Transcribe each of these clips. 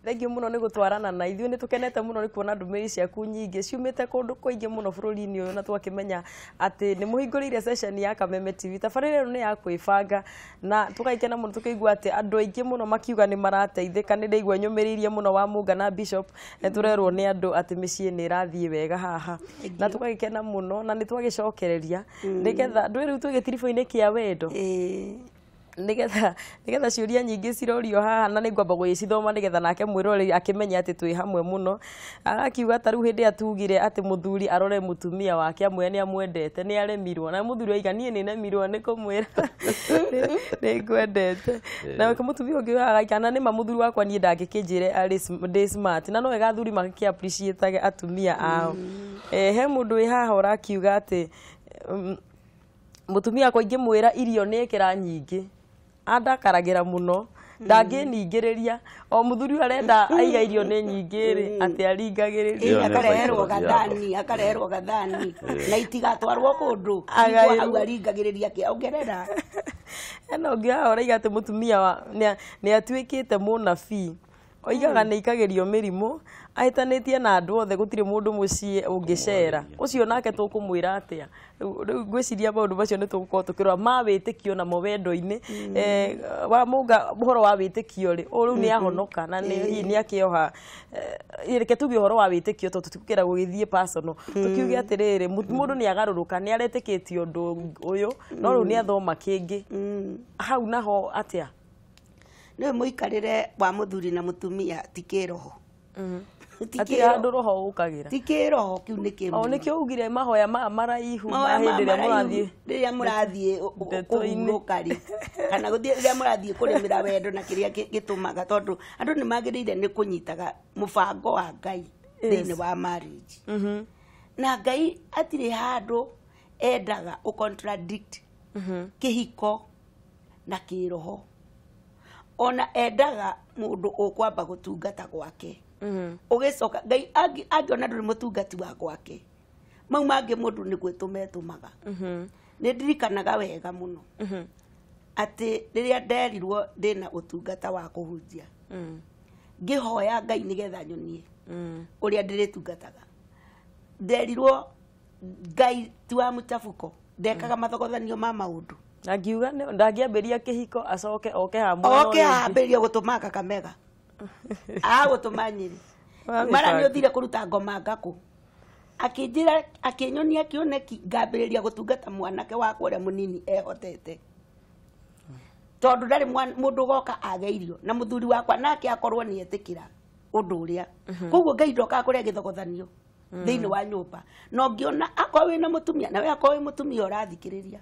Thengiũ mũno nĩ gũtwarana na ithuĩ, nĩ tũkenete mũno nĩ kuona ndũmĩrĩri ciaku nyingĩ ciumĩte kũndũ kũingĩ mũno bũrũri-inĩ ũyũ, na twakĩmenya atĩ nĩ mũhingũrĩire session ya Kameme TV. Tabarĩra ĩno nĩ ya kwĩbanga na tũgagĩkena mũno tũkĩigua atĩ andũ aingĩ mũno makiuga nĩ marateithĩka. Nĩ ndaigua nyũmĩrĩirie mũno wa Mũnga na Bishop, nĩ tũrerwo nĩ andũ atĩ mĩciĩ nĩ ĩrathiĩ wega haha, na tũgagĩkena mũno na nĩ twagĩcokereria nĩgetha ndũĩ rĩu twĩ gĩtiribũ-inĩ kĩa wendo, nĩgetha ciũria nyingĩ cirorio haha, na nĩngwamba gũgĩcithoma nĩgetha nake mwĩroreri akĩmenye atĩ twĩ hamwe mũno. Agakiuga ta rĩu hĩndĩ ĩrĩa tugire atĩ mũthuri arore mũtumia wake amwĩre nĩ amwendete, nĩ aremirwo, na mũthuri oiga niĩ nĩ nemirwo nĩ kũmwĩra nĩ ngwendete. Na mũtumia ũngĩ agaika na nĩma mũthuri wakwa niĩ ndangĩkĩnjĩre arĩ ndĩ smart, na no wega athuri magĩkĩ appreciate atumia ao. He mũndũ wĩ haha ũrakiuga atĩ mũtumia wakwa ingĩmwĩra irio nĩ ĩkĩra nyingĩ andakaragĩra mũno, ndangĩningĩrĩria, o mũthuri ũyũ arenda aiga irio nĩ nyingĩ rĩ, atĩ aringagĩrĩria. Akareherwo gathani, akareherwo gathani na itigatwarwo kũndũ hau aringagĩrĩria kĩongerera. Hena ũngĩ haha ũraiga atĩ mũtumia nĩ atuĩkĩte mũnabii, oigaga nĩ ikagĩrio mĩrimũ, ahĩtanĩtie na andũ othe, gũtirĩ mũndũ mũciĩ ũngĩcera. Ũcio nake tũkũmwĩra atĩa? Rĩu ngwĩciria maũndũ macio nĩ tũgũkorwo tũkĩrora ma wĩtĩkio namo wendo-inĩ. Wa Mũnga, ũhoro wa wĩtĩkio rĩ, rĩu nĩ ahonoka na hihi nĩ akĩoha. Reke tuge ũhoro wa wĩtĩkio tondũ tũtikũkĩra gũgĩthiĩ personal. Tũkiuge atĩrĩrĩ, mũndũ nĩ agarũrũka, nĩ aretĩkĩtie ũndũ ũyũ, no rĩu nĩ athoma kĩngĩ. Hau naho atĩa? Nĩ mũikarĩre wa mũthuri na mũtumia ti kĩroho. Hatirĩ handũ roho ũkagĩra. Ti kĩroho, kĩu nĩ kĩmwe. O nĩkĩo ugire mahoya maya maraihu ma hĩndĩ ĩrĩa mũrathiĩ rĩrĩa mũrathiĩ kũhurũka rĩ, kana gũthiĩ rĩrĩa mũrathiĩ kũrĩmĩra wendo na kĩrĩa gĩtũmaga, tondũ andũ nĩ magĩrĩire nĩ kũnyitaga mũbango wa Ngai thĩinĩ wa marriage. Na Ngai hatirĩ handũ endaga ũ contradict kĩhiko na kĩroho. Ona endaga mũndũ ũkwamba gũtungata gwake. Ũgĩcoka Ngai angĩona ndũrĩ mũtungati wa gwake, mau mangĩ mũndũ nĩ gwĩtũma etũmaga. Nĩ ndirikanaga wega mũno atĩ rĩrĩa nderirwo ndĩna ũtungata wa kũhunjia, ngĩhoya Ngai nĩgetha nyonie ũrĩa ndĩrĩtungataga. Nderirwo Ngai ti wa mũchabuko, ndekaga mathogothanio ma maũndũ. Angiuga ndangĩambĩria kĩhiko acoke oke hamwe, oke ambĩrĩrie gũtũma Kakamega, agũtũma Nyĩrĩ, mara nĩ ũthire kũruta ngoma ngakũ. Akĩnjĩra, akĩnyonia kĩoneki ngambĩrĩria gũtungata mwanake wakwa ũrĩa mũnini ehotete, tondũ ndarĩ mũndũ ũgoka age irio, na mũthuri wakwa nake akorwo nĩ etĩkĩra ũndũ ũrĩa. Koguo Ngai ndokaga kũrĩa gĩthogothanio thĩinĩ wa nyũmba. Na ũngĩona akorwo wĩna mũtumia, nawe akorwo wĩ mũtumia ũrathikĩrĩria,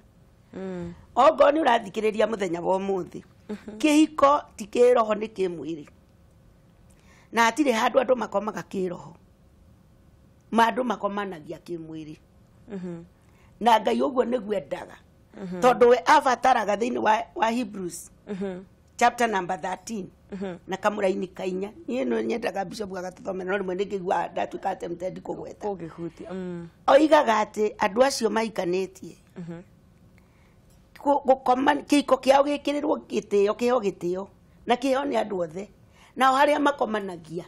ongorwo nĩ ũrathikĩrĩria mũthenya wa ũmũthĩ, kĩhiko ti kĩroho nĩ kĩmwĩrĩ. Na hatirĩ handũ andũ makomaga kĩroho, andũ makomanagia kĩmwĩrĩ. Na Ngai ũguo nĩguo endaga, tondũ we abataraga thĩinĩ wa Hebrews chapter number 13 na kamũraini kainya. Niĩ no nyendaga Bishop agatũthomera, no rĩmwe nĩngĩigua ndatuĩka tempted kũgweta. Kũngĩhutia. Oigaga atĩ andũ acio maikanĩtie gũkoma kĩhiko kĩao gĩkĩrĩrwo gĩtĩo, kĩheo gĩtĩo, na kĩheo nĩ andũ othe, nao harĩa makomanagia,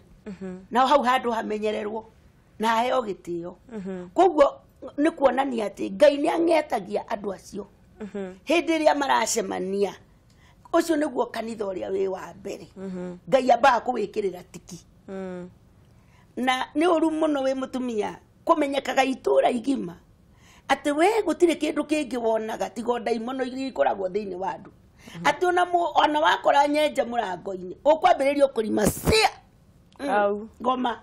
nao hau handũ hamenyererwo na haheo gĩtĩo. Koguo nĩ kuonania atĩ Ngai nĩ ang'etagia andũ acio hĩndĩ ĩrĩa maracemania. Ũcio nĩguo kanitha ũrĩa wĩ wa mbere Ngai ambaga kũwĩkĩrĩra tiki. Na nĩ ũru mũno wĩ mũtumia kũmenyekaga itũra igima atĩ we gũtirĩ kĩndũ kĩngĩ wonaga tiga ndaimono iria ikoragwo thĩinĩ wa andũ, atĩ ona wakora nyenje mũrango-inĩ ũkwambĩrĩria kũrima cia ngoma,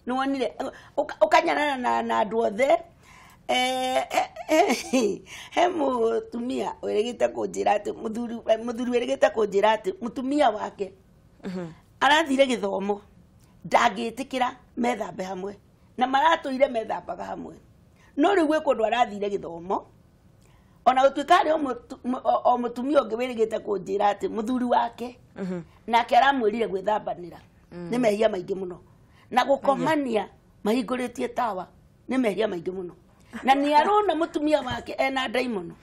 nĩwonire ũkanyarana na andũ othe. He mũtumia wĩrĩgĩte kũnjĩra atĩ mũthuri wĩrĩgĩte kũnjĩra atĩ mũtumia wake arathire gĩthomo, ndangĩtĩkĩra methambe hamwe, na maratũire methambaga hamwe, no rĩu gwĩ kũndũ arathire gĩthomo. Ona gũtuĩka harĩ o mũtumia ũngĩ wĩrĩgĩte kũnjĩra atĩ mũthuri wake nake aramwĩrire gwĩthambanĩra nĩ mehia maingĩ mũno, na gũkomania mahingũrĩtie tawa nĩ mehia maingĩ mũno, na nĩ arona mũtumia wake ena ndaimono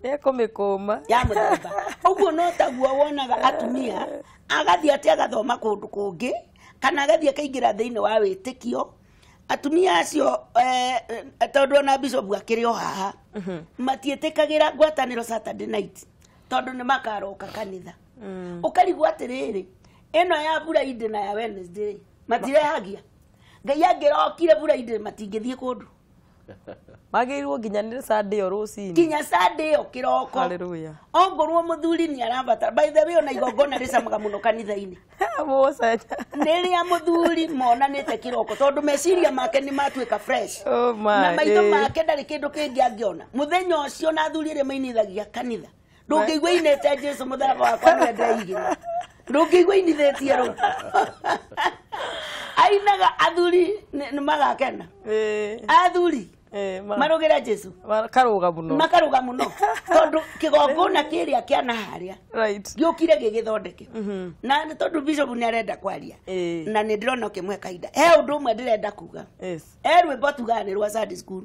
Nĩekũmĩkũma ya mũthemba ũguo. No taguo wonaga atumia agathiĩ atĩ agathoma kũndũ kũngĩ, Kana agathiĩ akaingĩra thĩinĩ wa wĩtĩkio. Atumia acio tondũ ona bishop akĩrĩ o haha, matiĩtĩkagĩra ngwatanĩro Saturday night tondũ nĩ makaroka kanitha. Ũkarigwo atĩrĩrĩ, ĩno ya Friday na ya Wednesday matirehagia. Ngai angĩrokire Friday matingĩthiĩ kũndũ. Magĩrĩirwo nginya nĩ Sunday o rũcinĩ. Nginya Sunday ĩyo kĩroko. Hallelujah. Ongorwo mũthuri nĩ arabatara. By the way, ona igongona rĩcamaga mũno kanitha-inĩ. Mũcenja. Nĩ rĩa mũthuri monanĩte kĩroko tondũ meciria make nĩ matuĩka fresh. Oh my. Na maitho make ndarĩ kĩndũ kĩngĩ angĩona. Mũthenya ũcio na athuri arĩa mainithagia kanitha. Ndũngĩigua inĩte Jesu mũtharaba wakwa nĩwe ndĩraigĩra. Ndũngĩigua inithĩtie rũu. Ainaga athuri nĩ magakena. Athuri marũgĩra Jesu. Makaruga mũno. Makaruga mũno. Tondũ kĩgongona kĩrĩa kĩa na harĩa. Right. Gĩũkire gĩgĩthondeke. Na nĩ tondũ bishop nĩ arenda kwaria. Na nĩ ndĩrona ũkĩmũhe kahinda. He ũndũ ũmwe ndĩrenda kuga. Yes. He rwĩmbo tugaga nĩ rwa Sunday school.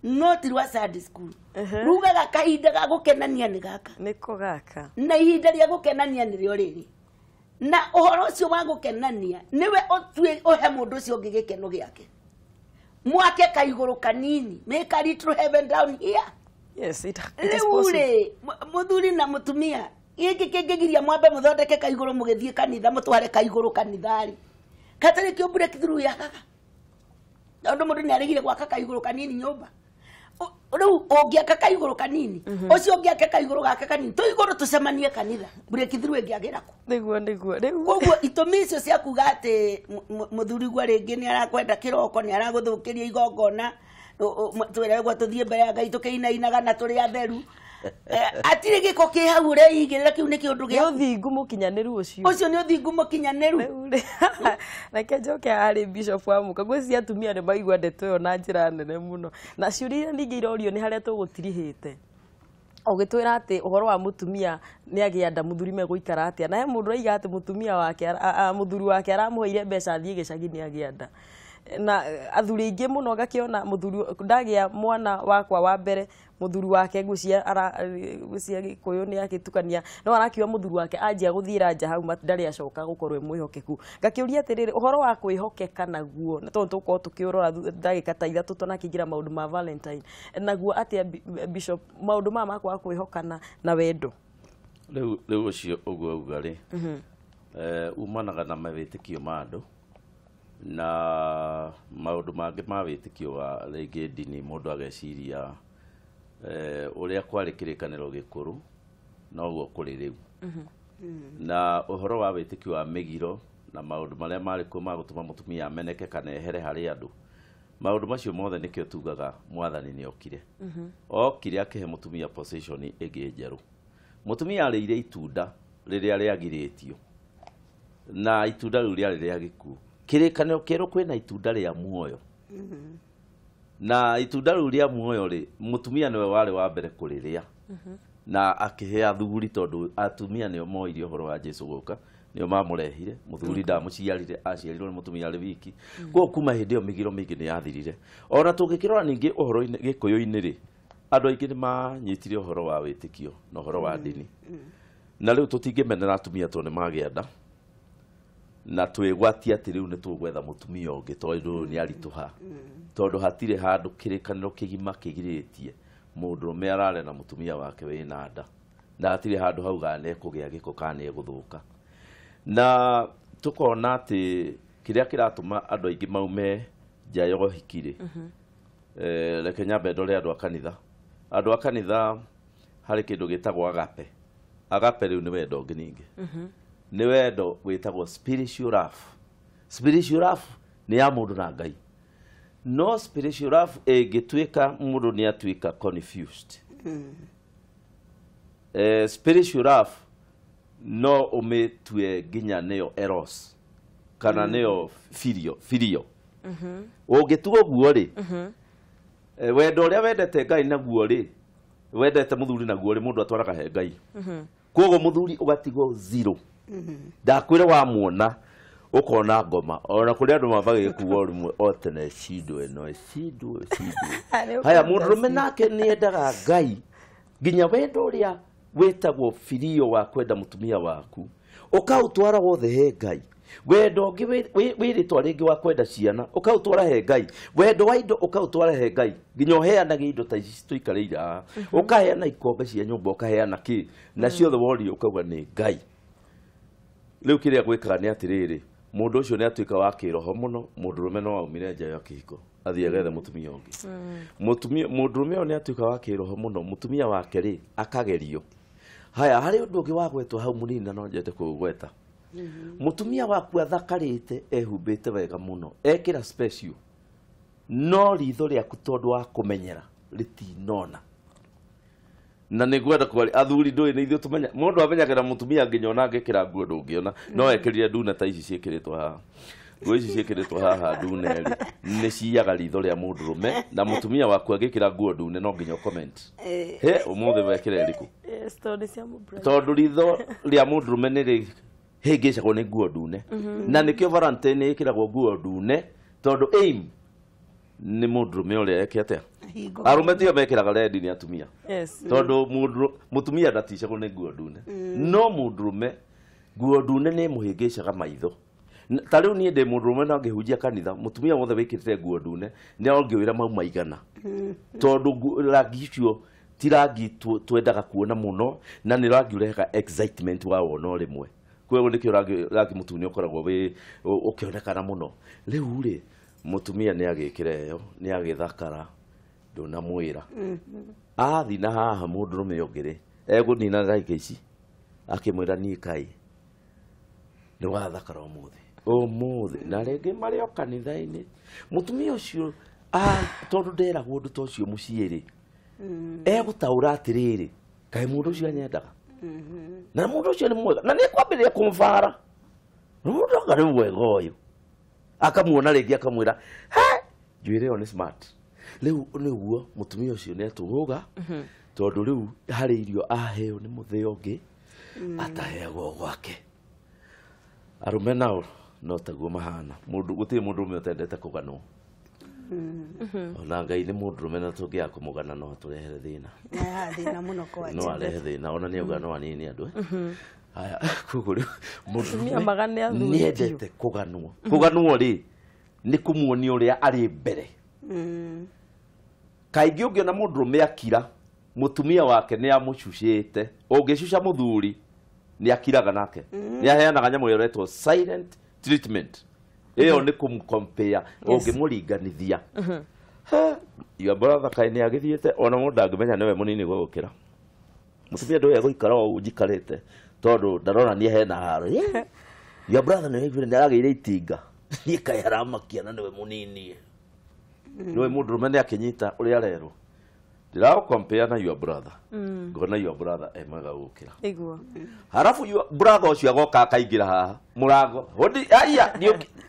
No ti rwa Sunday school. Rugaga kahinda ga gũkenania nĩ gaka. Nĩko gaka. Na ihinda rĩa gũkenania nĩrĩo rĩrĩ. Na ũhoro ũcio wa gũkenania nĩwe ũtue ũhe mũndũ ũcio ũngĩ gĩkeno gĩake. Mwake kaigũrũ kanini, make a little heaven down here. Yes, it is possible. Rĩu rĩ, mũthuri na mũtumia gĩkĩ kĩngĩgiria mwambe mũthondeke kaigũrũ mũgĩthiĩ kanitha, mũtware kaigũrũ kanitha rĩ, katarĩ kĩo breakthrough yakaga. Tondũ mũndũ nĩaregire gwaka kaigũrũ kanini nyũmba. Rĩu ũngĩaka kaigũrũ kanini, ũcio ũngĩake kaigũrũ gake kanini, tũigũrũ tũcemanie kanitha, breakthrough ĩngĩagĩra kũ? Nĩguo nĩguo. Rĩu koguo itũmi icio cia kuga atĩ mũthuri gwa rĩngĩ nĩ arakwenda kĩroko, nĩ aragũthũkĩria igongona, twĩragwo tũthiĩ mbere ya Ngai tũkĩinainaga na tũrĩ atheru. Atirĩ gĩko kĩ hau ũreigĩrĩra, kĩu nĩ kĩũndũ nĩ gĩaku. ũthingu mũkinyanĩru ũcio. Ũcio nĩ ũthingu mũkinyanĩru. Rĩu rĩ, reke njoke harĩ Bishop wa Mũka. Ngwĩciria atumia nĩ maigua ndeto ĩyo na njĩra nene mũno. Na ciũria iria ningĩ irorio nĩ harĩa tũgũtirihĩte. Ũgĩtwĩra atĩ ũhoro wa mũtumia nĩ agĩa nda mũthuri megũikara atĩa. Na he mũndũ ũraiga atĩ mũtumia wake, mũthuri wake aramũheire mbeca athiĩ gĩcagi nĩ agĩa nda. Na athuri aingĩ mũno ngakĩona mũthuri ndagĩa mwana wakwa wa mbere, mũthuri wake ngwĩciria ngwĩciria Gĩkũyũ nĩ agĩtukania, no arakiuga mũthuri wake anjia gũthiĩra nja hau ndarĩ acoka gũkorwo e mwĩhokeku. Ngakĩũria atĩrĩrĩ, ũhoro wa kwĩhokeka naguo, na tondũ tũgũkorwo tũkĩũrora ndagĩka ta ithatũ tũnakĩingĩra maũndũ ma Valentine, naguo atĩa Bishop, maũndũ maya ma kwaga kwĩhokana na wendo? Rĩu ũcio ũguo auga rĩ, umanaga na mawĩtĩkio ma andũ na maũndũ mangĩ ma wĩtĩkio wa rĩngĩ ndini. Mũndũ ageciria ũrĩa kwarĩ kĩrĩkanĩro gĩkũrũ noguo kũrĩ rĩu. Na ũhoro wa wĩtĩkio wa mĩgiro na maũndũ marĩa marĩ kuo ma gũtũma mũtumia ameneke kana ehere harĩ andũ, maũndũ macio mothe nĩkĩo tugaga mwathani nĩ okire. Okire akĩhe mũtumia position ĩngĩ njerũ. Mũtumia arĩire itunda rĩrĩa rĩagirĩtio, na itunda rĩu rĩarĩ rĩa gĩkuũ. Kĩrĩkanĩro kĩerũ kwĩna itunda rĩa muoyo. Na itunda rĩu rĩa muoyo rĩ, mũtumia nĩwe warĩ wa mbere kũrĩrĩa. Na akĩhe athuri, tondũ atumia nĩo moire ũhoro wa Jesu gũka, nĩo mamũrehire. Mũthuri ndamũciarire, aciarirwo nĩ mũtumia arĩ wiki. Koguo kuma hĩndĩ ĩyo mĩgiro mĩingĩ nĩ yathirire. Ona tũngĩkĩrora ningĩ ũhoro-inĩ Gĩkũyũ-inĩ rĩ, andũ aingĩ nĩ manyitire ũhoro wa wĩtĩkio na ũhoro wa ndini. Na rĩu tũtingĩmenera atumia tondũ nĩ magĩa nda, na twĩgwatie atĩ rĩu nĩ tũgwetha mũtumia ũngĩ tondũ ũyũ nĩ aritũha. Tondũ hatirĩ handũ kĩrĩkanĩro kĩgima kĩgirĩtie mũndũrũme arare na mũtumia wake wĩna nda, na hatirĩ handũ haugaga nĩ ekũgĩa gĩko kana nĩ egũthũka. Na tũkona atĩ kĩrĩa kĩratũma andũ aingĩ maume nja ya ũhiki rĩ, reke nyambe ndore andũ a kanitha. Andũ a kanitha harĩ kĩndũ gĩtagwo agape. Agape rĩu nĩ wendo ũngĩ ningĩ. Nĩ wendo wĩtagwo spiritual love. Spiritual love nĩ ya mũndũ na Ngai. No spiritual love ĩngĩtuĩka mũndũ nĩ atuĩka confused. Spiritual love no ũmĩtue nginya nĩyo eros kana nĩyo firio. Ũngĩtua ũguo rĩ, wendo ũrĩa wendete Ngai naguo rĩ, wendete mũthuri naguo rĩ, mũndũ atwaraga he Ngai. Koguo mũthuri ũgatigwo zero. Ndakwĩra wamuona ũkona ngoma. Ona kũrĩ andũ mambaga gĩkuo rĩmwe o tene cindwe no cindwe cindwe. Haya, mũndũrũme nake nĩ endaga Ngai nginya wendo ũrĩa wĩtagwo firio wa kwenda mũtumia waku ũkaũtwara wothe he Ngai. Wendo ũngĩ wĩ rĩtwa rĩngĩ wa kwenda ciana ũkaũtwara he Ngai. Wendo wa indo ũkaũtwara he Ngai. Nginya ũheanage indo ta ici tũikarĩire haha. Ũkaheana ikombe cia nyũmba, ũkaheana kĩ. Na ciothe worio ũkauga nĩ Ngai. Rĩu kĩrĩa gwĩkaga nĩ atĩrĩrĩ, mũndũ ũcio nĩ atuĩka wa kĩroho mũno, mũndũrũme no aumire nja ya kĩhiko athiĩ agethe mũtumia ũngĩ. Mũtumia mũndũrũme ũyũ nĩ atuĩka wa kĩroho mũno, mũtumia wake rĩ akagerio. Haya, harĩ ũndũ ũngĩ wagwetwo hau mũnini na no nyende kũũgweta. Mũtumia waku athakarĩte ehumbĩte wega mũno, ekĩra special, no ritho rĩaku tondũ wa kũmenyera rĩtinona. Na nĩ ngwenda kwaria athuri ndũĩ nĩ ithuĩ tũmenya mũndũ amenyagĩra mũtumia nginya ona angĩkĩra nguo ndũngĩona no ekĩrire ndune ta ici ciĩkĩrĩtwo haha. Nguo ici ciĩkĩrĩtwo haha ndune rĩ nĩ ciyaga ritho rĩa mũndũrũme na mũtumia waku angĩkĩra nguo ndune no nginya comment. He ũmũthĩ wekĩra ĩrĩkũ? Yes, tondũ cia mũbride. Tondũ ritho rĩa mũndũrũme nĩ rĩhĩngĩcagwo nĩ nguo ndune. Na nĩkĩo Valentine ĩkĩragwo nguo ndune tondũ aim nĩ mũndũrũme ũrĩa eke atĩa? Arũme tio mekĩraga rendi nĩ atumia. Yes. Tondũ mũtumia ndaticagwo nĩ nguo ndune. No mũndũrũme nguo ndune nĩ ĩmũhĩngĩcaga maitho. Ta rĩu niĩ ndĩ mũndũrũme na ngĩhunjia kanitha, mũtumia wothe wĩkĩrĩte nguo ndune nĩ ongĩwĩra mau maigana. Tondũ rangi ũcio ti rangi twendaga kuona mũno na nĩ rangi ũrehaga excitement wa wona o rĩmwe. Koguo nĩkĩo rangi mũtune ũkoragwo wĩ ũkĩonekana mũno. Rĩu rĩ mũtumia nĩ agĩkĩra ĩyo, nĩ agĩthakara ndũnamwĩra. Athi na haha mũndũrũme ũngĩ rĩ egũnina ndagĩka ici akĩmwĩra niĩ kai nĩ wathakara ũmũthĩ. Ũmũthĩ na rĩngĩ marĩ o kanitha-inĩ. Mũtumia ũcio tondũ nderagwo ũndũ ta ũcio mũciĩ rĩ egũtaũra atĩrĩrĩ kaĩ mũndũ ũcio anyendaga. Na mũndũ ũcio nĩ mwega na nĩ ekwambĩrĩria kũmũbara. Mũndũ anga nĩ mwega ũyũ. Akamuona rĩngĩ akamwĩra he njuĩrĩ ĩyo nĩ smart. Rĩu nĩguo mũtumia ũcio nĩ atũgũga tondũ rĩu harĩ irio aheo nĩ mũthee ũngĩ ataheagwo gwake. Arũme nao no taguo mahana. Mũndũ gũtirĩ mũndũrũme ũtendete kũganwo. Ona Ngai nĩ mũndũrũme na tũngĩaga kũmũgana no atũrehere thĩna. Thĩna mũno kwa No arehe thĩna ona nĩ auga no anini andũ. Haya, koguo rĩu Mũtumia magane athuri nĩ endete kũganwo. Kũganwo rĩ nĩ kũmuonia ũrĩa arĩ mbere. Kaingĩ ũngĩona mũndũrũme akira mũtumia wake nĩ amũcucĩte. Ũngĩcuca mũthuri nĩ akiraga nake. Nĩ aheanaga nyamũ ĩyo ĩretwo silent treatment. Ĩyo nĩ kũmũcompare ũngĩmũringanithia. Your brother kaĩ nĩ agĩthiĩte ona mũndũ ndangĩmenya nĩwe mũnini gũgũkĩra. Mũtumia ndũĩ egũikara o ũguo njikarĩte tondũ ndaronania hena haro. Your brother nĩ aiguire nĩ aragĩire itinga. Niĩ kaĩ aramakia na nĩwe mũnini. Nĩwe mũndũrũme nĩ akĩnyita ũrĩa arerwo. Ndĩragũcompare na your brother. Ngona your brother e mwega gũkĩra. Nĩguo. Halafu your brother ũcio agoka akaingĩra haha mũrango. Hodi aya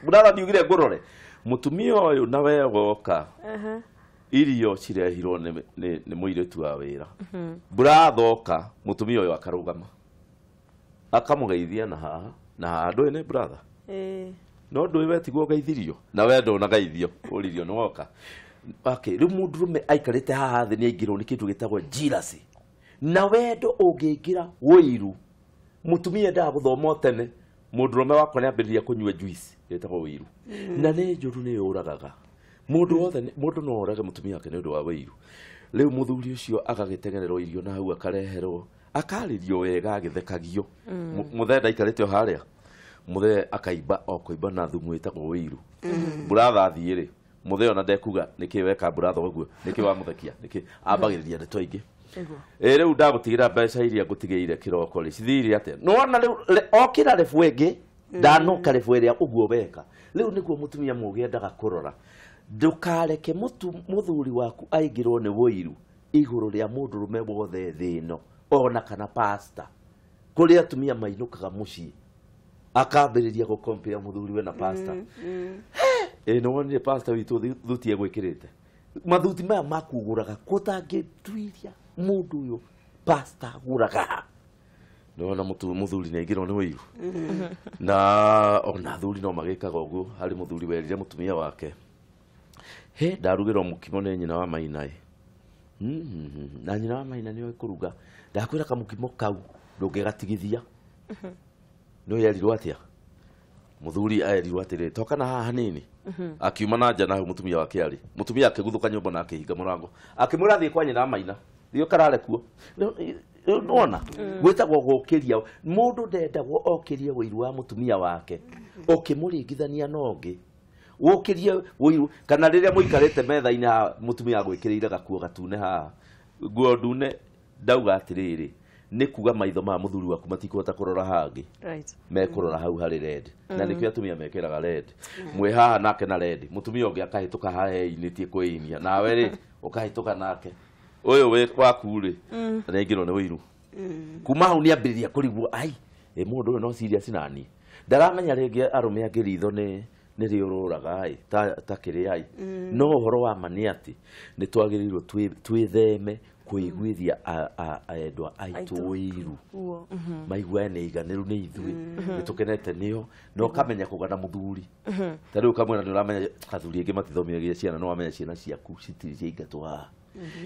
brother ndiugire ngũrore. Mũtumia ũyũ na we woka. Irio cirehirwo nĩ mũirĩtu wa wĩra. Brother oka mũtumia ũyũ akarũgama. Akamũgeithia na haha na haha ndũĩ nĩ brother. No ndũĩ wetigwo ũgeithirio na we ndũnagaithio ũririo nĩ woka. Okay, rĩu mũndũrũme aikarĩte haha thĩ nĩ aingĩrwo nĩ kĩndũ gĩtagwo jealousy. Na wendo ũngĩingĩra ũiru mũtumia endaga gũthoma o tene mũndũrũme wakwa nĩ ambĩrĩria kũnyua juice ĩtagwo ũiru. Na nĩ njũru nĩ yũragaga. Mũndũ wothe mũndũ no orage mũtumia wake nĩ ũndũ wa ũiru. Rĩu mũthuri ũcio agagĩtegererwo irio na hau akareherwo akarĩrio wega agĩthekagio. Mũthee ndaikarĩte o harĩa. Mũthee akaimba o kũimba na thumu ĩtagwo ũiru. Brother athiĩ rĩ mũthee ona ndekuga nĩkĩ weka brother ũguo nĩkĩ wamũthekia nĩkĩ ambagĩrĩria ndeto ingĩ. Rĩu ndagũtigĩra mbeca iria ngũtigĩire kĩroko rĩ cithire atĩa? Nĩwona rĩu okĩra rebu ĩngĩ ndanoka rebu ĩrĩa ũguo weka. Rĩu nĩguo mũtumia mũũgĩ endaga kũrora. Ndũkareke mũthuri waku aingĩrwo nĩ ũiru igũrũ rĩa mũndũrũme wothe thĩ ĩno ona kana pastor. Kũrĩ atumia mainũkaga mũciĩ akambĩrĩria gũcompare mũthuriwe na pastor. Nĩ wonire pastor witũ thuti egwĩkĩrĩte. Mathuti maya makugũraga kũtangĩtuiria mũndũ ũyũ pastor agũraga. Nĩwona mũthuri nĩ aingĩrwo nĩ ũiru. Na ona athuri no magĩkaga ũguo harĩ mũthuri werire mũtumia wake. He ndarugĩrwo mũkimo nĩ nyina wa Maina ĩ. Na nyina wa Maina nĩoĩ kũruga. Ndakwĩra kamũkimo kau ndũngĩgatigithia. No yerirwo atĩa? Muthuri aerirwo atĩrĩrĩ, toka na haha hanini. Akiuma na nja na hau mũtumia wake arĩ. Mũtumia akĩguthũka nyũmba na akĩhinga mũrango. Akĩmwĩra thiĩ kwa nyina Maina. Thiĩ ũkarare kuo. Nona gwĩtagwo gũkĩria. Mũndũ ndendagwo okĩrie ũiru wa mũtumia wake ũkĩmũringithania na ũngĩ. Ũkĩrie ũiru kana rĩrĩa mũikarĩte metha-inĩ haha mũtumia agwĩkĩrĩire gakuo gatune haha. Nguo ndune ndauga atĩrĩrĩ, nĩ kuga maitho ma mũthuri waku matikũhota kũrora hangĩ. Right. Mekũrora hau harĩ red. Na nĩkĩo atumia mekĩraga red. Mwĩ haha nake na red. Mũtumia ũngĩ akahĩtũka haha einĩtie kwĩinia. Nawe rĩ ũkahĩtũka nake. Ũyũ wĩ waku rĩ nĩaingĩrwo nĩ ũiru. Kuma hau nĩambĩrĩria kũrigwo ai ĩ mũndũ ũyũ no serious naniĩ. Ndaramenya rĩngĩ arũme angĩ ritho nĩ rĩũrũraga ĩ ta kĩrĩa ĩ. No ũhoro wa ma nĩ atĩ nĩ twagĩrĩirwo twĩtheme kũiguithia endwa aitũ ũiru. Maiguane nĩ iganĩru nĩ ithuĩ nĩ tũkenete nĩo na ũkamenya kũgana mũthuri. Ta rĩu ũkamwĩra nĩ ũramenya athuri aingĩ matithomithagia ciana, no wamenya ciana ciaku citirĩ ciaingatwo haha.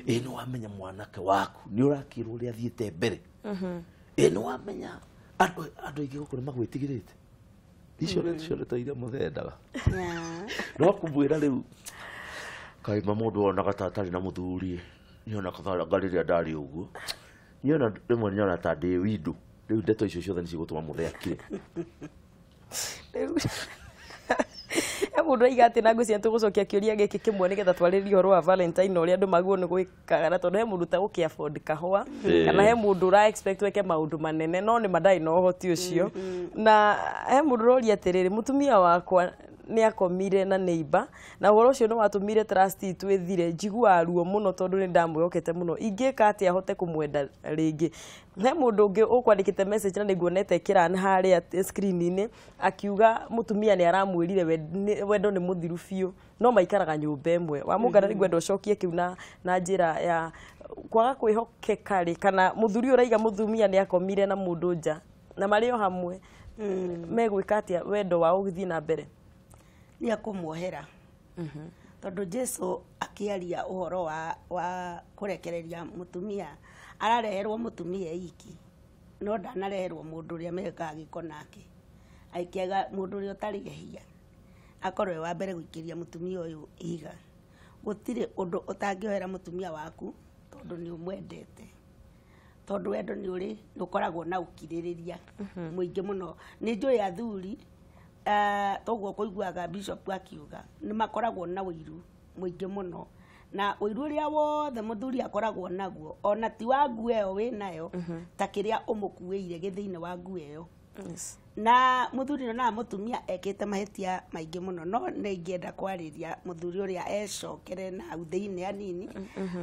Ĩ nĩ wamenya mwanake waku nĩ ũrakĩrwo ũrĩa athiĩte mbere. Ĩ nĩ wamenya andũ aingĩ gũkũ nĩ magwĩtigĩrĩte. Icio nĩ cio ta iria mũthendaga. No kũmwĩra rĩu kaima mũndũ onaga ta atarĩ na mũthuri. Niona katha rĩrĩa ndarĩ ũguo. Niona rĩmwe nyona ta ndĩ windu. Rĩu ndeto icio ciothe nĩ cigũtũma mũthee akire. He mũndũ aiga atĩ na ngwĩciria tũgũcokia kĩũria gĩkĩ kĩmwe nĩgetha twarĩrie ũhoro wa Valentine na ũrĩa andũ magwo nĩ gwĩkaga na tondũ he mũndũ ũtagũkĩ afford kahũa kana he mũndũ ũra expect weke maũndũ manene no nĩ ma ndarĩ na ũhoti ũcio. Na he mũndũ ũroria atĩrĩrĩ, mũtumia wakwa nĩ akomire na neighbor na ũhoro ũcio nĩ watũmire trust itũ ĩthire. Njiguaga ruo mũno tondũ nĩ ndamwĩhokete mũno. Ingĩka atĩa hote kũmwenda rĩngĩ? He mũndũ ũngĩ ũkwandĩkĩte message na nĩnguonete ĩkĩra harĩa screen-inĩ akiuga mũtumia nĩ aramwĩrire wendo nĩ mũthiru biũ no maikaraga nyũmba ĩmwe. Wamũngana nĩ ngwenda ũcokie kĩu na njĩra ya kwaga kwĩhokeka rĩ, kana mũthuri ũyũ ũraiga mũtumia nĩ akomire na mũndũ nja na marĩ o hamwe megwĩka atĩa wendo wao ũgĩthiĩ na mbere? Nĩ akũmuohera. Tondũ Jesu akĩaria ũhoro wa kũrekereria mũtumia, arareherwo mũtumia iki no ndanareherwo mũndũ ũrĩa mekaga gĩko nake. Aikĩaga mũndũ ũrĩa ũtarĩ ehia akorwo e wa mbere gũikĩria mũtumia ũyũ ihiga. Gũtirĩ ũndũ ũtangĩohera mũtumia waku tondũ nĩ ũmwendete. Tondũ wendo nĩ ũrĩ nĩ ũkoragwo na ũkirĩrĩria mũingĩ mũno. Nĩ njũĩ athuri toguo kũiguaga bishop akiuga nĩ makoragwo na ũiru mũingĩ mũno. Na ũiru ũrĩa wothe mũthuri akoragwo naguo ona ti wa nguo ĩyo wĩnayo ta kĩrĩa ũmũkuĩire gĩ thĩinĩ wa nguo ĩyo. Na mũthuri na mũtumia ekĩte mahĩtia maingĩ mũno no nĩ ingĩenda kwarĩria mũthuri ũrĩa ecokere na hau thĩinĩ hanini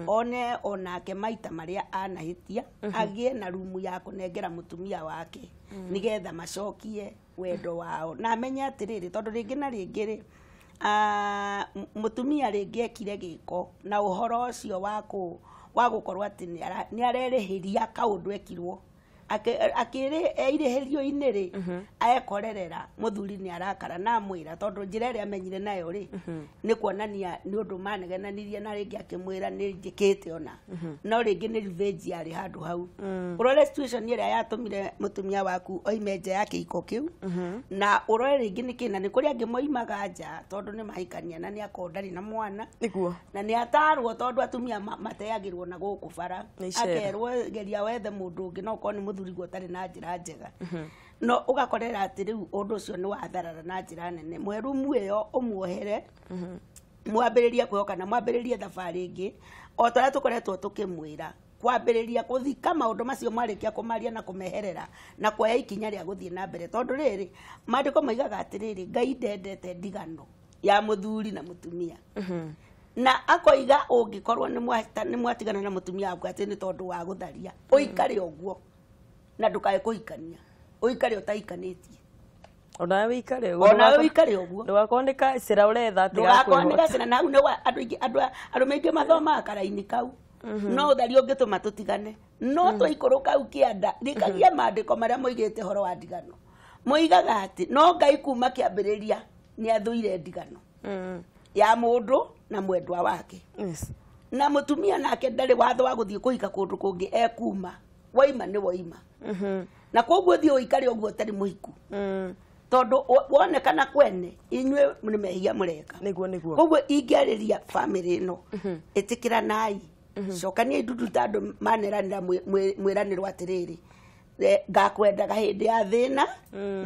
one onake maita marĩa anahĩtia agĩe na rumu ya kũnengera mũtumia wake nĩgetha macokie wendo wao. Na amenye atĩrĩrĩ, tondũ rĩngĩ na rĩngĩ rĩ mũtumia rĩngĩ ekire gĩko na ũhoro ũcio wa gũkorwo atĩ nĩ arerĩhĩria kaũndũ ekirwo akĩrĩ eirĩhĩrio-inĩ rĩ ekorerera mũthuri nĩ arakara na amwĩra tondũ njĩra ĩrĩa amenyire nayo rĩ nĩ kuonania nĩ ũndũ manegenanirie na rĩngĩ akĩmwĩra nĩ njĩkĩte ona no rĩngĩ nĩ revenge yarĩ handũ hau. Ũrore situation ĩrĩa yatũmire mũtumia waku oime nja ya kĩhiko kĩu na ũrore rĩngĩ nĩ kĩna nĩ kũrĩ angĩ moimaga nja tondũ nĩ mahikania na nĩ akorwo ndarĩ na mwana nĩguo na nĩ atarwo tondũ atumia mateagĩrwo na gũkũ bara akerwo geria wethe mũndũ ũngĩ no ũkorwo nĩ mũthuri ũtarĩ na njĩra njega no ũgakorera atĩ rĩu ũndũ ũcio nĩ watharara na njĩra nene. Mwerumu ĩyo ũmuohere mwambĩrĩrie kwĩhoka na mwambĩrĩrie thabarĩ ĩngĩ o ta ũrĩa tũkoretwo tũkĩmwĩra kwambĩrĩria kũthika maũndũ macio mwarĩkia kũmaria na kũmeherera na kuoya ikinya rĩa gũthiĩ na mbere tondũ rĩrĩ maandĩko moigaga atĩrĩrĩ Ngai ndendete ndigano ya mũthuri na mũtumia na akoiga ũngĩkorwo nĩ mwatigana na mũtumia waku atĩ nĩ tondũ wa gũtharia ũikare ũguo na ndukae kũhikania ũikare ũtahikanĩtie onawe wĩikare ũguo onawe wĩikare ũguo ndũgakorwo nĩ kacĩra ũretha atĩ ndũgakorwo nĩ gacĩra na hau nĩ andũ aingĩ andũ arũme aingĩ mathomaga karaini kau no ũtharia ũngĩtũma tũtigane no twaikũrũka hau kĩanda rikagia maandĩko marĩa moigĩte ũhoro wa ndigano moigaga atĩ no Ngai kuma kĩambĩrĩria nĩ athũire ndigano ya mũndũ na mwendwa wake. Na mũtumia nake ndarĩ watho wa gũthiĩ kũhika kũndũ kũngĩ ekuma waima nĩ waima na koguo thiĩ ũikare ũguo ũtarĩ mũhiku. Tondu wonekana kwene inywe nĩ mehia mũreka. Nĩguo nĩguo. Koguo ingĩarĩria family ĩno ĩtĩkĩra nai cokania ndundu ta andũ maneranĩra mwĩranĩrwo atĩrĩrĩ ngakwendaga hĩndĩ ya thĩna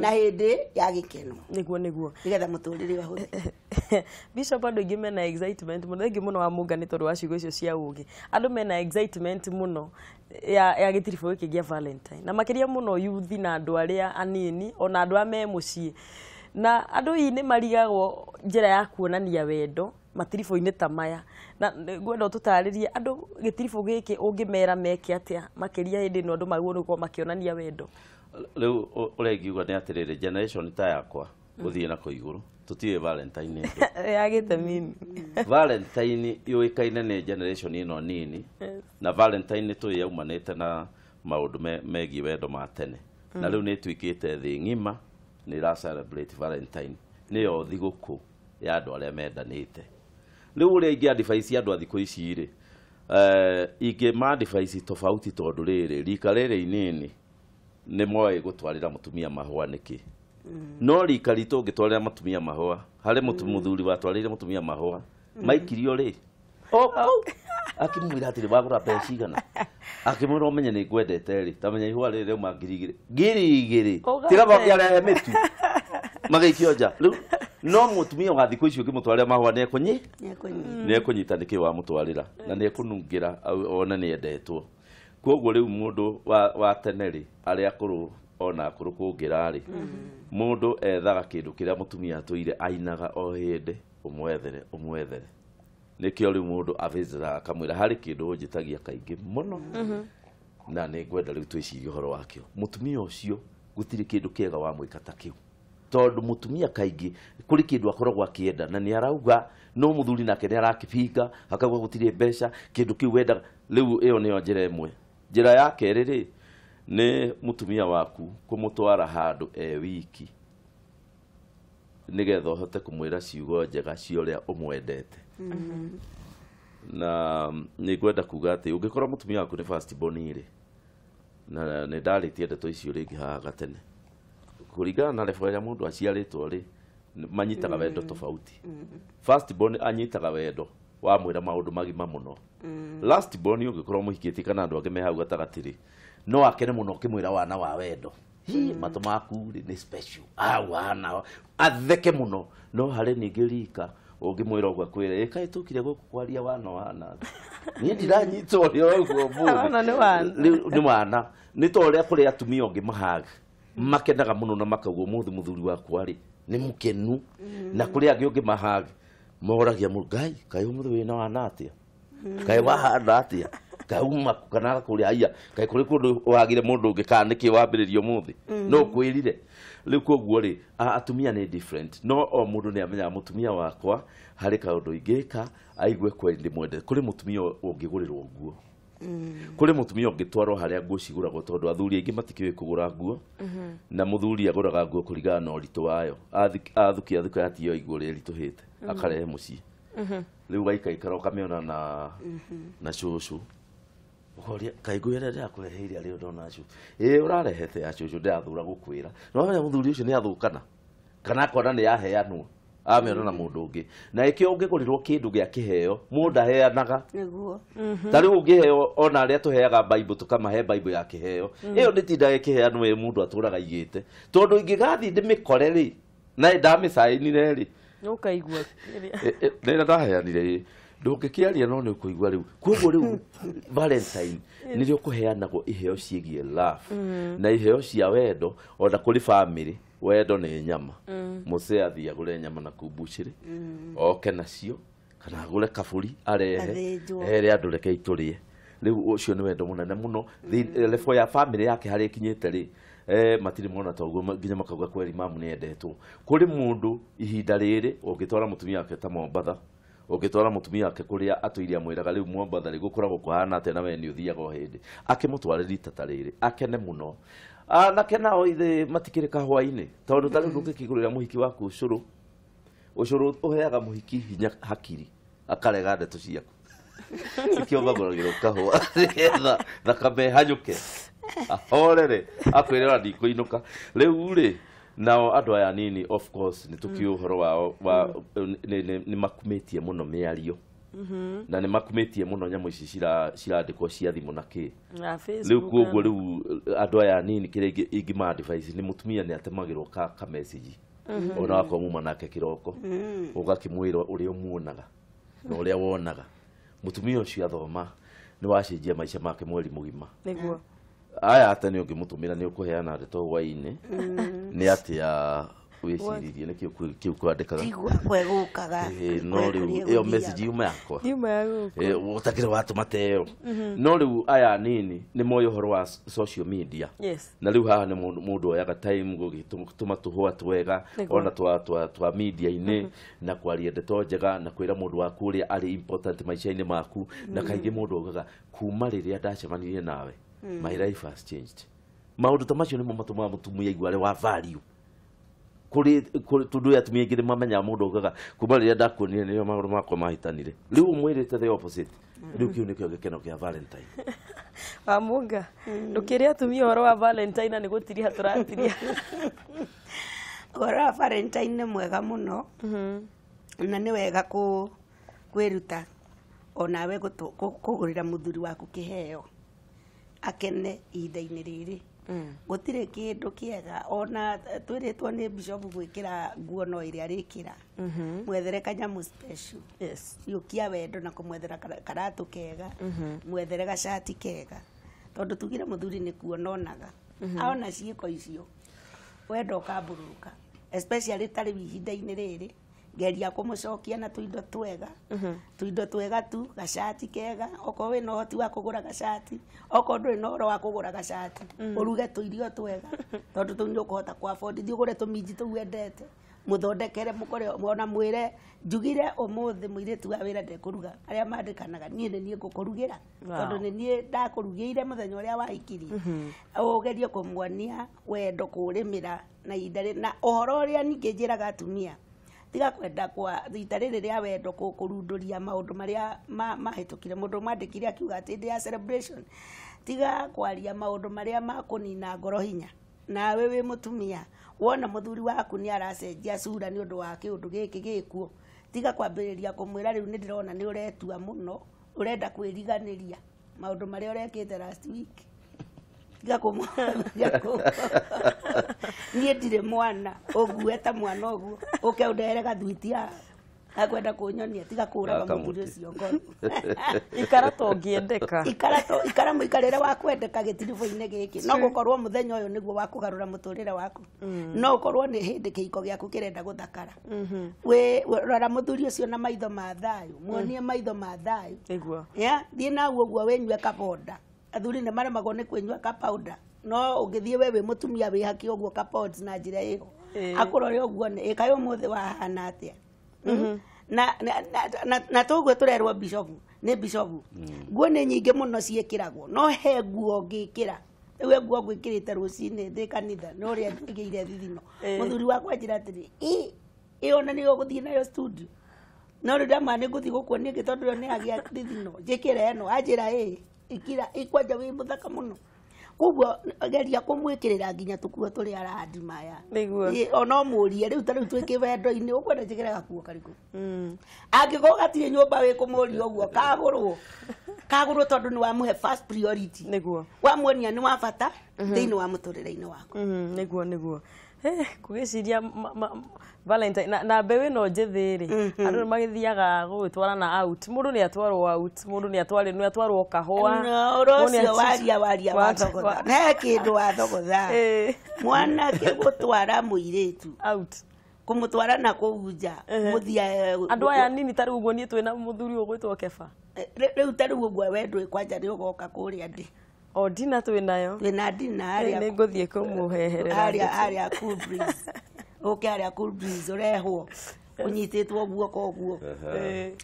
na hĩndĩ ya gĩkeno. Nĩguo nĩguo. Nĩgetha mũtũrĩre wahũthĩke. Bishop andũ aingĩ mena excitement mũno, thengi mũno wa Mũnga nĩ tondũ wa ciugo icio cia ũgĩ. Andũ mena excitement mũno ya gĩtiribũ gĩkĩ gĩa Valentine. Na makĩria mũno yuthi na andũ arĩa anini ona andũ a me mũciĩ. Na andũ hihi nĩ marigagwo njĩra ya kuonania wendo matiribũ-inĩ ta maya. Na ngwenda ũtũtarĩrie andũ gĩtiribũ gĩkĩ ũngĩmera meke atĩa makĩria hĩndĩ ĩno andũ magĩrĩirwo nĩ gũkorwo makĩonania wendo. Rĩu ũrĩa ingiuga nĩ atĩrĩrĩ, generation ta yakwa gũthiĩ na kũ igũrũ tũtiũĩ Valentine nĩ ndũ. Yagĩte mimi. Valentine yũĩkaine nĩ generation ĩno nini na Valentine nĩ tũĩ yaumanĩte na maũndũ megiĩ wendo ma tene. Na rĩu nĩ ĩtuĩkĩte thĩ ng'ima nĩ ĩra celebrate Valentine. Nĩyo thigũkũ ya andũ arĩa mendanĩte. Rĩu ũrĩa ingĩ advice andũ a thikũ ici rĩ, ingĩ ma advice tofauti tondũ rĩrĩ rika rĩrĩ inini nĩ moĩ gũtwarĩra mũtumia mahũa nĩkĩ. No rika ritũ ũngĩtwarĩra mũtumia mahũa, harĩ mũthuri watwarĩire mũtumia mahũa maikirio rĩ akĩmwĩra atĩrĩ wagũra mbeca igana, akĩmwĩra ũmenye nĩ ngwendete rĩ, ta menya ihũa rĩrĩ rĩauma 2,000 2,000 tiga makĩarehe mĩtu magĩikio nja. Rĩu no mũtumia wa thikũ ici ũngĩmũtwarĩra mahũa nĩ ekũnyita nĩkĩ wamũtwarĩra na nĩ ekũnungĩra one nĩ endetwo. Koguo rĩu mũndũ wa tene rĩ arĩa akũrũ ona akũrũ kũngĩra rĩ, mũndũ ethaga kĩndũ kĩrĩa mũtumia atũire ainaga o hĩndĩ, ũmwethere ũmwethere. Nĩkĩo rĩu mũndũ avĩzĩraga akamwĩra harĩ kĩndũ ũnjĩtagia kaingĩ mũno na nĩ ngwenda rĩu twĩcirie ũhoro wakĩo. Mũtumia ũcio gũtirĩ kĩndũ kĩega wamwĩka ta kĩu, tondũ mũtumia kaingĩ kũrĩ kĩndũ akoragwo akĩenda na nĩ arauga no mũthuri nake nĩ arakĩbinga akauga gũtirĩ mbeca kĩndũ kĩu wendaga. Rĩu ĩyo nĩyo njĩra ĩmwe. Njĩra ya kerĩ rĩ nĩ mũtumia waku kũmũtwara handũ e wiki nĩgetha ũhote kũmwĩra ciugo njega cia ũrĩa ũmwendete. Na nĩ ngwenda kuga atĩ ũngĩkorwo mũtumia waku nĩ first born rĩ, na nĩ ndarĩtie ndeto icio rĩngĩ haha gatene, kũringana na level ĩrĩa mũndũ aciarĩtwo rĩ manyitaga wendo tofauti. First born anyitaga wendo wamwĩra maũndũ magima mũno. Last born ũngĩkorwo mũhikĩtie kana andũ angĩ me hau gatagatĩ rĩ, no akene mũno ũkĩmwĩra wana wa wendo, hi matũ maku rĩ nĩ special, wana atheke mũno. No harĩ ningĩ rika ũngĩmwĩra ũguo akwĩre ĩ kaĩ tũkire gũkũ kwaria wana wana, niĩ ndiranyitwo nĩ ũguo Wana nĩ wana. Rĩu nĩ wana. Nĩ ta ũrĩa kũrĩ atumia ũngĩ mahaga makenaga mũno na makauga ũmũthĩ mũthuri wakwa rĩ nĩ mũkenu, na kũrĩ angĩ ũngĩ mahaga moragia mũndũ Ngai kaĩ ũmũthĩ wĩna wana atĩa, kaĩ wahana atĩa, kaĩ uma kana agakũria aya kaĩ kũrĩ kũndũ wagire mũndũ ũngĩ kana nĩkĩ wambĩrĩria ũmũthĩ no kwĩrire. Rĩu koguo rĩ atumia nĩ different, no o mũndũ nĩ amenyaga mũtumia wakwa harĩ kaũndũ ingĩka aigue kweli ndĩmwendete. Kũrĩ mũtumia ũngĩgũrĩrwo nguo, kũrĩ mũtumia ũngĩtwarwo harĩa nguo cigũragwo tondũ athuri aingĩ matikĩũĩ kũgũra nguo, na mũthuri agũraga nguo kũringana na ũritũ wayo. Athukia thuka yatio iguo rĩrĩa ĩritũhĩte akarehe mũciĩ. Rĩu waikaikara ũkamĩona na cũcũ ũkoria kaĩ nguo ĩrĩa ndĩrakũreheire arĩ ndona cũcũ, ĩ ũrarehete ya cũcũ ndĩrathũra gũkwĩra. No wamenya mũthuri ũcio nĩ athũkana kana akona nĩ yaheanwo amĩona na mũndũ ũngĩ, na ĩkĩo ũngĩgũrĩrwo kĩndũ gĩa kĩheo mũndũ aheanaga. Nĩguo. Ta rĩu ũngĩheo ona arĩa tũheaga Bible tũkamahe Bible ya kĩheo, ĩyo ndĩtindaga ĩkĩheanwo ĩ mũndũ atũraga aigĩte, tondũ ingĩgathiĩ ndĩmĩkore rĩ na ndamĩcainire rĩ Ũkaigua nĩ ndaheanire ĩ ndũngĩkĩaria no nĩ ũkũigua rĩu. Koguo rĩu Valentine nĩrĩo kũheanagwo iheo ciĩgiĩ love na iheo cia wendo. Ona kũrĩ family wendo nĩ nyama, mũcee athiĩ agũre nyama na kumbucĩrĩ oke nacio kana agũre kabũri arehe ere andũ reke itũrĩe. Rĩu ũcio nĩ wendo mũnene mũno. Level ya family yake harĩa ĩkinyĩte rĩ matirĩ mona ta ũguo nginya makauga kweri mamu nĩ endetwo. Kũrĩ mũndũ ihinda rĩrĩ ũngĩtwara mũtumia wake ta Mombatha, ũngĩtwara mũtumia wake kũrĩa atũire amwĩraga rĩu Mombatha rĩ gũkoragwo kũhana atĩa na we nĩ ũthiaga o hĩndĩ, akĩmũtware rita ta rĩrĩ akene mũno. Anake nao ithe matikĩrĩ kahũa-inĩ tondũ ta rĩu ndũngĩkĩgũrĩra mũhiki waku ũcũrũ. Ũcũrũ ũheaga mũhiki hinya hakiri akarega ndeto ciaku, nĩkĩo magũragĩrwo kahũa nĩgetha thakame hanyũke ahorere akwĩre ona ndikũinũka. Rĩu rĩ Nao andũ aya nini, of course, nĩ tũkĩũĩ ũhoro wao wa nĩ makumĩtie mũno mĩario na nĩ makumĩtie mũno nyamũ ici cirandĩkwo cia thimũ na kĩ. Na Rĩu Facebook. Koguo rĩu andũ aya nini, kĩrĩa ingĩma advice nĩ mũtumia nĩ atemagĩrwo ka message, ona wakorwo muma nake kĩroko, ũgakĩmwĩra ũrĩa ũmuonaga na ũrĩa wonaga mũtumia ũcio athoma nĩ wacenjia maica make mweri mũgima. Aya ate nĩ ũngĩmũtũmĩra nĩ ũkũheana ndeto hwainĩ nĩ atĩa wĩciririe nĩkĩo kĩu kwandĩkaga. Tigua kwegũkaga. Ĩĩ, no rĩu ĩyo message yuma yakwa. Ndiuma ya gũkũ. Ũtakĩrĩ watũma ta ĩyo, no rĩu aya nini nĩ moĩ ũhoro wa social media. Na rĩu haha nĩ mũndũ oyaga time gũgĩtũma tũhũa twega, ona twa media-inĩ, na kwaria ndeto njega na kwĩra mũndũ waku ũrĩa arĩ important maica-inĩ maku. Na kaingĩ mũndũ augaga, kuma rĩrĩa ndacemanirie nawe, my life has changed. Maũndũ ta macio nĩmo matũmaga mũtumia aigue arĩ wa value kũrĩ tondũ atumia aingĩ nĩ mamenyaga mũndũ augaga, kuma rĩrĩa ndakuonire nĩrĩo maũndũ makwa mahĩtanire. Rĩu ũmwĩrĩte the opposite. Rĩu kĩu nĩkĩo gĩkeno kĩa Valentine. Wamunga, ndũkĩre atumia ũhoro wa Valentine na nĩ gũtiria tũratiria. Ũhoro wa Valentine nĩ mwega mũno na nĩ wega kwĩruta onawe kũgũrĩra mũthuri waku kĩheo akene ihinda-inĩ rĩrĩ. Gũtirĩ kĩndũ kĩega ona twĩrĩtwo nĩ bishop gwĩkĩra nguo no ĩrĩa arĩkĩra, mwethere kanyamũ special. Ciũkia wendo na kũmwethera karatũ kega, mwethere gacati kega, tondũ tugire mũthuri nĩ kuona onaga, aona ciĩko icio wendo ũkambũrũka, especially ta rĩu ihinda-inĩ rĩrĩ. Geria kũmũcokia na tũindo twega, tũindo twega tu, gacati kega, okorwo wĩna ũhoti wa kũgũra gacati, okorwo ndũrĩ na ũhoro wa kũgũra gacati, ũruge tũirio twega, tondũ tũu nĩ ũkũhota kũ afford. Thiĩ ũgũre tũminji tũu wendete, mũthondekere, mũkore ona mwĩre, njugire ũmũthĩ mũirĩtu wa wĩra ndekũruga, arĩa mandĩkanaga niĩ nĩ niĩ ngũkũrugĩra, tondũ nĩ niĩ ndakũrugĩire mũthenya ũrĩa wahikirie. Ũgerie kũmuonia wendo, kũũrĩmĩra na ihinda na ũhoro ũrĩa ningĩ njĩraga atumia, tiga kwenda kwa rita rĩrĩ rĩa wendo kũrundũria maũndũ marĩa mahĩtũkire. Mũndũ mwandĩkire akiuga atĩ hĩndĩ ya celebration tiga kwaria maũndũ marĩa ma kũnina ngoro hinya. Nawe wĩ mũtumia, wona mũthuri waku nĩ aracenjia cura nĩ ũndũ wa kĩũndũ gĩkĩ gĩkuo, tiga kwambĩrĩria kũmwĩra, rĩu nĩ ndĩrona nĩ ũretua mũno, ũrenda kwĩriganĩria maũndũ marĩa ũrekĩte last week. Tiga kũmwambĩrĩria niĩ ndirĩ mwana ũngue ta mwana ũguo ũke ũndehere gathwiti haha akwenda kũnyonia. Tiga kũraga Gaka mũthuri mũtĩ. ũcio ngoro. Ikara to ũngĩendeka. Ikara to ikara mũikarĩre wa kwendeka gĩtiribũ-inĩ gĩkĩ. No gũkorwo mũthenya ũyũ nĩguo wa kũgarũra mũtũrĩre waku, no ũkorwo nĩ hĩndĩ kĩhiko gĩaku kĩrenda gũthakara. Rora mũthuri ũcio na maitho ma thayũ, muonie maitho ma thayũ. Ya thiĩ nau ũguo wĩnyue kabonda. Athuri nĩ maremagwo nĩ kwĩnyua kapauda, no ũngĩthiĩ we wĩ mũtumia wĩhake ũguo kapods na njĩra ĩyo, akũrore ũguo, nĩ ĩkaĩ ũmũthĩ wahana atĩa? Na toguo tũrerwo bishopu nĩ bishopu, nguo nĩ nyingĩ mũno ciĩkĩragwo, no he nguo ngĩkĩra rĩu, nguo ngwĩkĩrĩte rũcinĩ thĩ kanitha nĩ ũrĩa njigĩire thithino. Mũthuri wakwa anjĩra atĩrĩ, ĩ ĩyo na nĩyo ũgũthiĩ nayo studio? No rĩu ndama nĩ ngũthiĩ gũkuonia ĩngĩ, tondũ ĩyo nĩ yagĩa thithino, njĩkĩre ĩno. Anjĩra ĩ ĩkira ĩkwanja wĩ mũthaka mũno. Koguo geria kũmwĩkĩrĩra nginya tũkuo tũrĩa arandimaya. Ona ũmũrie rĩu, ta rĩu twĩ kĩwendo-inĩ, ũkwenda njĩkĩre gakuo karĩkũ? Angĩkorwo gatirĩ nyũmba wĩ kũmũria ũguo, kagũrwo, kagũrwo, tondũ nĩ wamũhe first priority. Wamuonia nĩ wa bata thĩinĩ wa mũtũrĩre-inĩ waku. Nĩguo ngũgĩciria Valentine na mbeũ ĩno njĩthĩ rĩ, andũ nĩ magĩthiaga gũgĩtwarana out, mũndũ nĩ atwarwo out, mũndũ nĩ atwarwo kahũa. No, ũhoro Mũndũ nĩ ũcio waria waria wathogotha, he kĩndũ wathogotha. Mwanake gũtwara mũirĩtu out, kũmũtwara na kũu nja mũthia. Andũ aya nini ta rĩu ũguo niĩ twĩna mũthuri ũgwĩtwo Keba. Rĩu ta rĩu ũguo we ndũĩ kwanja nĩ ũgoka kũrĩa ndĩ. O ndina twĩ nayo. Twĩna ndina harĩa. Nĩ ngũthiĩ kũmũheherera. Harĩa Cool Breeze, ũke harĩa Cool Breeze, ũrehwo ũnyitĩtwo guoko ũguo,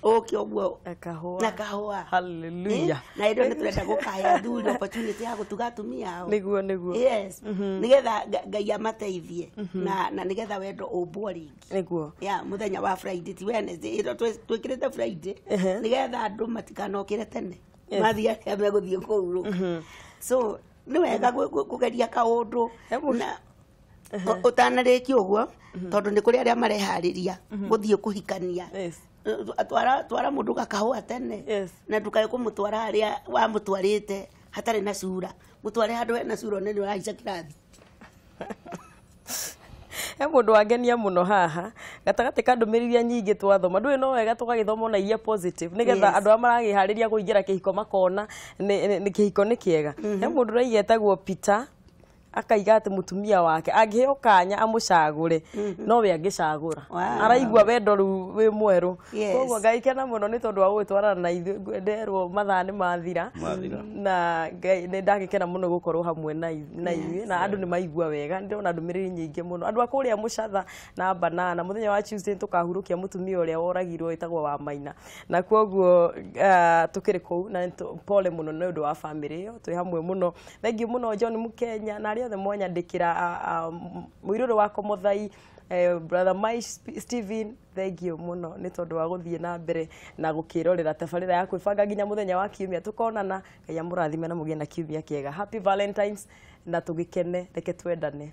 ũke ũguo na kahũa. Na kahũa. Hallelujah. Na hĩndĩ ĩyo nĩ tũrenda gũkahe athuri opportunity ya gũtuga atumia ao. Nĩguo. Yes, nĩgetha Ngai amateithie na nĩgetha wendo ũmbwo rĩngĩ. Ya mũthenya wa Friday, ti Wednesday ĩno twĩkĩrĩte Friday, nĩgetha andũ matikanokĩre tene mathiĩ arĩa megũthiĩ kũhurũka. So nĩ wega kũgeria kaũndũ na Ũtanarĩkia ũguo, tondũ nĩ kũrĩ arĩa mareharĩria gũthiĩ kũhikania. Twara twara mũndũ gakahũa tene. Na ndũkae kũmũtwara harĩa wamũtwarĩte hatarĩ na cura, mũtware handũ hena cura one nĩ ũrahaica kĩrathi. He mũndũ wangenia mũno haha gatagatĩ ka ndũmĩrĩri iria nyingĩ twathoma, ndũĩ no wega tũgagĩthoma ona iria positive, nĩgetha andũ arĩa maragĩharĩria kũingĩra kĩhiko makona nĩ kĩhiko nĩ kĩega. He mũndũ ũraiga etagwo Peter, akaiga atĩ mũtumia wake angĩheo kanya amũcagũre, nowe angĩcagũra. Araigua wendo rĩu wĩ mwerũ. Koguo Ngai kena mũno nĩ tondũ wa gũgĩtwarana na ithuĩ. Nderwo mathaa nĩ mathira. Mathira. Na Ngai nĩ ndagĩkena mũno gũkorwo hamwe na ithuĩ, na andũ nĩ maigua wega. Nĩ ndĩrona ndũmĩrĩri nyingĩ mũno. Andũ a kũrĩa Mũcatha na Banana, mũthenya wa Tuesday tũkahurũkia mũtumia ũrĩa woragirwo wĩtagwo wa Maina, na koguo tũkĩrĩ kũu na pole mũno nĩ ũndũ wa family ĩyo, twĩ hamwe mũno. Thank you mũno John Mukenya na arĩa othe mwanyandĩkĩra, mũirũrũ wakwa Mũthai, brother Mike Steven, thank you mũno nĩ tondũ wa gũthiĩ na mbere na gũkĩrorera tabarĩra ya kwĩbanga nginya mũthenya wa kiumia tũkonana. Ngai amũrathime na mũgĩe na kiumia kĩega. Happy Valentines, na tũgĩkene, reke twendane.